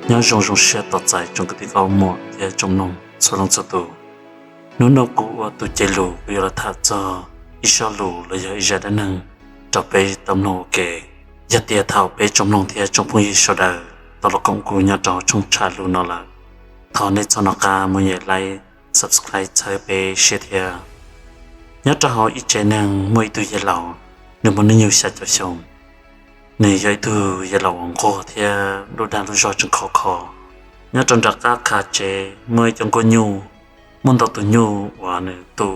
Nyob zoo zoo siab tos txais tsoom kwv tij nkauj muam thiab tsoom mloog txhua leej txhua tus. Hnub no kuv ua tus cev lus kuv yuav los tham txog ib sob lus los yog ib zaj dab neeg rau peb tau mloog ua ke. Yog tias thaum peb tsoom mloog thiab tsoom phooj ywg sawv daws tau los koom kuv nyob rau hauv tshooj tshaj lus no lawm, thov nej txhob nco qab mus nyem like, subscribe txhawb peb siab thiab. Nyob rau hauv ib tsev neeg muaj ib tug yawg laus, nws muaj hnub nyoog xya caum xyoo. Nws yog ib tug yawg laus uas nquag thiab lub dag lub zog tseem khov kho. Nyob rau nram qab khav tsev muaj ib cov nkuaj nyuj, muaj ntau tus nyuj uas nws tu.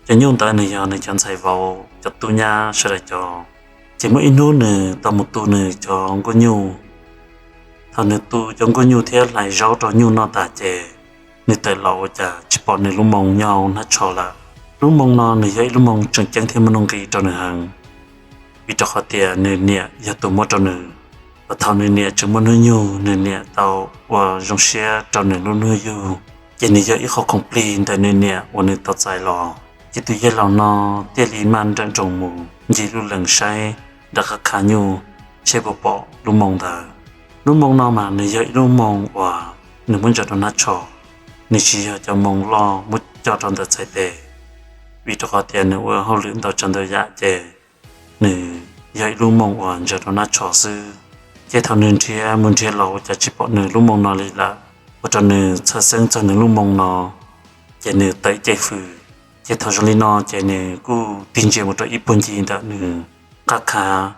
Cov nyuj ntawd nws yog nws cov ntxhais vauv cov tub nyab sawv daws cov. Ces muaj ib hnub nws tau mus tu nws cov nkuaj nyuj. Thaum nws tu cov nkuaj nyuj thiab hlais zaub rau nyuj noj tas ces nws tawm los ua cas tsis pom nws lub moo nyob hauv hnab tsho lawm. Lub moo no nws yog ib lub moo tseem ceeb thiab muaj nuj nqis rau nws heev, vim rau qhov tias nws niam yog tus muab rau nws. Thaum nws niam tseem muaj hnub nyoog nws niam tau ua zoo siab rau nws lub hnub yug, ces nws yog ib qho khoom plig ntawm nws niam uas nws tau txais los. Ces tus yawg laus no thiaj li maj nrawm nroos mus ncig lub lees saib nram qab khav nyuj seb puas pom lub moo ntawd. Lub moo no mas nws yog ib lub moo uas nws muab ntsaws rau hnab tsho, nws tsis yog cov moo loj muab coj rau ntawm txhais tes, vim rau qhov tias nws ua hauj lwm ntau tsav ntau yam ces nws yog ib lub moo uas ntsaws rau hnab tsho xwb. Ces thaum nws nrhiav mus nrhiav los ua cas tsis pom nws lub moo no li lawm, ua rau nws txhawj xeeb txog nws lub moo no, ces nws tawm ib ce fws. Ces thaum zoo li no ces nws kuj tig ntsia mus rau ib puag ncig ntawm nws qab khav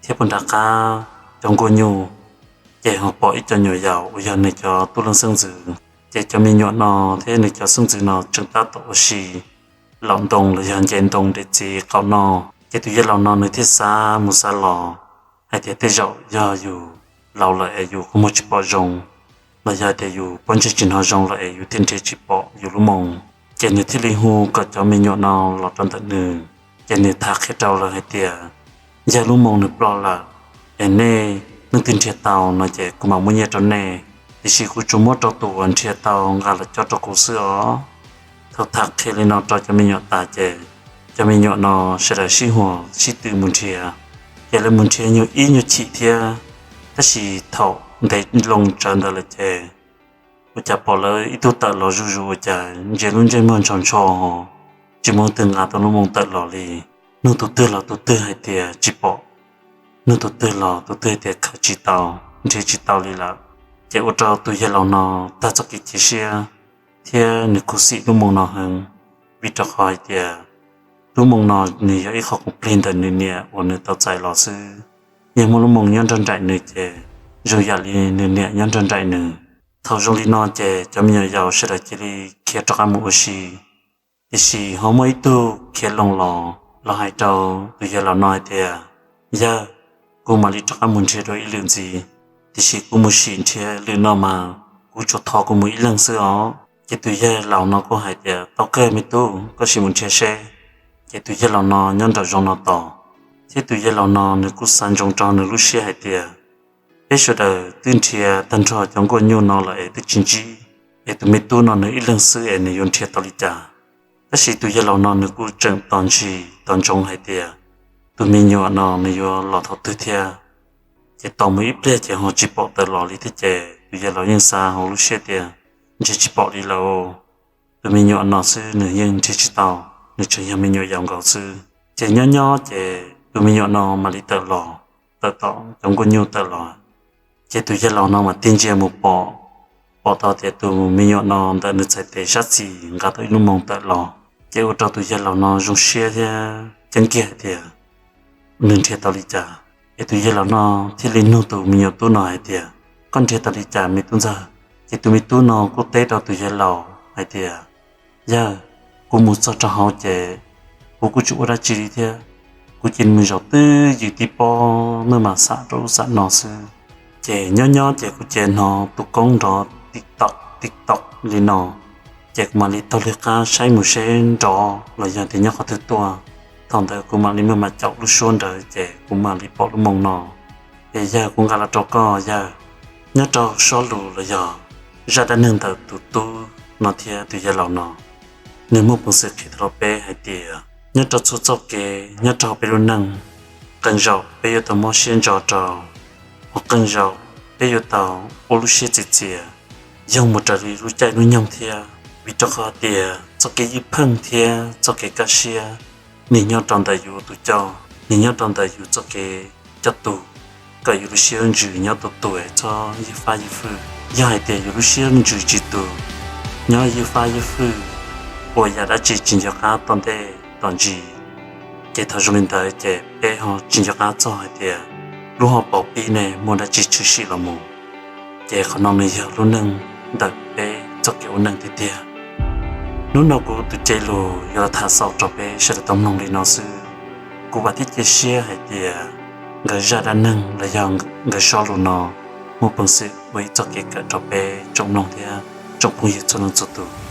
thiab puag nram qab cov nkuaj nyuj, ces ho pom ib co nyuam yaus uas yog nws cov tub leej xeeb ntxwv. Ces cov me nyuam no thiab nws cov xeeb ntxwv no tseem tab tom ua si laum ntoo los yog nce ntoo de txiv qaum no. Ces tus yawg laus no nws thiaj xav mus xav los hais tias tej zaum yog yus laus lawm es yus qhov muag tsis pom zoo, los yog tias yus pob ntseg tsis hnov zoo lawm es yus thiaj nrhiav tsis pom yus lub moo. Ces nws thiaj li hu kom cov me nyuam no los rau ntawm nws, ces nws tham qhia rau lawv hais tias, yog lub moo nws ploj lawm, es nej leej twg nrhiav tau no ces kuv mam muab nyiaj rau nej, tiam sis kuv tsuas muab rau tus uas nrhiav tau nqa los coj rau kuv xwb os. Thaum tham qhia li no rau cov me nyuam tas ces cov me nyuam no sawv daws sib huas sib tw mus nrhiav. Ces lawv mus nrhiav nyuag ib nyuag chim thiab, tab sis thaum ntev loo tsawv ntawd lawm ces ua cas pom lawv ib tug tawm los zuj zus ua cas ntsia lub ntsej muag ntsho ntsho, tsis muaj leej twg nqa tau lub moo tawm los li. Nug tus twg los tus twg hais tias tsis pom, nug tus twg los tus twg hais tias khaws tsis tau, nrhiav tsis tau li lawm. Ces ua rau tus yawg laus no tag txoj kev cia siab thiab nws khuv xim lub moo no heev, vim rau qhov hais tias lub moo no nws yog ib qho khoom plig ntawm nws niam uas nws tau txais los xwb. Yog muaj lub moo nyob nrog nraim nws ces zoo yam li nws niam nyob nrog nraim nws. Thaum zoo li no ces cov me nyuam yaus sawv daws cia li khiav rov qab mus ua si. Tiam sis ho muaj ib tug khiav loo los, los hais rau tus yawg laus no hais tias, yawg, kuv mam li rov qab mus nrhiav dua ib lwm ntxiv, tiam sis kuv mus sim nrhiav lwm no mas kuv tsuas thov kuv mus ib leeg xwb os. Ces tus yawg laus no kuj hais tias, tau kawg me tub, koj sim mus nrhiav seb. Ces tus yawg laus no nyob nraum zoov no tos, thiab tus yawg laus no nws kuj xav ntsoov rau nws lub siab hais tias, peb sawv daws twb nrhiav tag nrho cov nkuaj nyuj no lawm es twb tsis ntsib, es tus me tub no nws ib leeg xwb es nws yuav nrhiav tau li cas. Tab sis tus yawg laus no nws kuj tseem tos ntshis tos ntsoov hais tias tus me nyuam no nws yuav los thaum twg thiab. Ces tos mus ib pliag ces ho tsis pom tawm los li thiab ces tus yawg laus yeej xav hauv lub siab tias, ntshe tsis pom li lawm, tus me nyuam no xwb nws yeej nrhiav tsis tau, nws tseem yog me nyuam yaus nkaus xwb. Ces nyob nyob ces tus me nyuam no mam li tawm los, tawm tom cov nkuaj nyuj tawm los. Ces tus yawg laus no mas tig ntsia mus pom, pom tau tias tus me nyuam no ntawm nws txhais tes sab xis nqa tau ib lub moo tawm los. Ces ua rau tus yawg laus no zoo siab thiab ceeb kiag hais tias nws nrhiav tau li cas. Ces tus yawg laus no thiaj li nug tus me nyuam tub no hais tias, koj nrhiav tau li cas me tub ntxawg? Ces tus me tub no kuj teb rau tus yawg laus hais tias, yawg, kuv mus txog rau hauv ces kuv kuj tsis ua dab tsi li thiab. Kuv cia li mus zaum twj ywm tib pob, noj mas xam rau ub xam no xwb. Ces nyob nyob ces kuv cia li hnov tus koob nrov tik tok tik tok li no. Ces kuv mam li taug li qab saib mus seb nrov los yog tias nyob qhov twg tuaj. Thaum ntawd kuv mam li maj mam caum lub suab ntawd ces kuv mam li pom lub moo no. Ces yawg, kuv nqa los rau koj yawg. Nyob rau sob lus los yog zaj dab neeg ntawm tus tub no thiab tus yawg laus no, nws muaj peev xwm qhia rau peb hais tias nyob rau txhua txoj kev nyob rau peb lub neej, qee zaum peb yuav tau mob siab ntso rau, ho qee zaum peb yuav tau ua lub siab txias txias, yoog mus raws li lub caij lub nyoog thiab, vim rau qhov tias txoj kev ywj pheej thiab txoj kev kaj siab, nws nyob rau ntawm yus tus coj, nws nyob rau ntawm yus txoj kev coj tus, kom yus lub siab ntsws nyob tus tus, txhob ywj fab ywj fwj. Yog hais tias yus lub siab ntsws tsis tus, nyob ywj fab ywj fwj, ua yam dab tsi tsis nco qab tom ntej tom ntsis, ces thaum zoo li ntawd ces peb ho tsis nco qab txog hais tias lub hauv paus pib ne muaj dab tsi tshwm sim los mus. Ces qhov no nws yog lub neej ntawm peb txoj kev ua neej tiag tiag. Hnub no kuv tus cev lus yuav los tham xaus rau peb sawv daws tau mloog li no xwb. Kuv vam thiab cia siab hais tias nkawd zaj dab neeg los yog nkawd zaj lus no muaj peev xwm ua ib txoj kev kawm rau peb tsoom mloog thiab tsoom phooj ywg txhua leej txhua tus.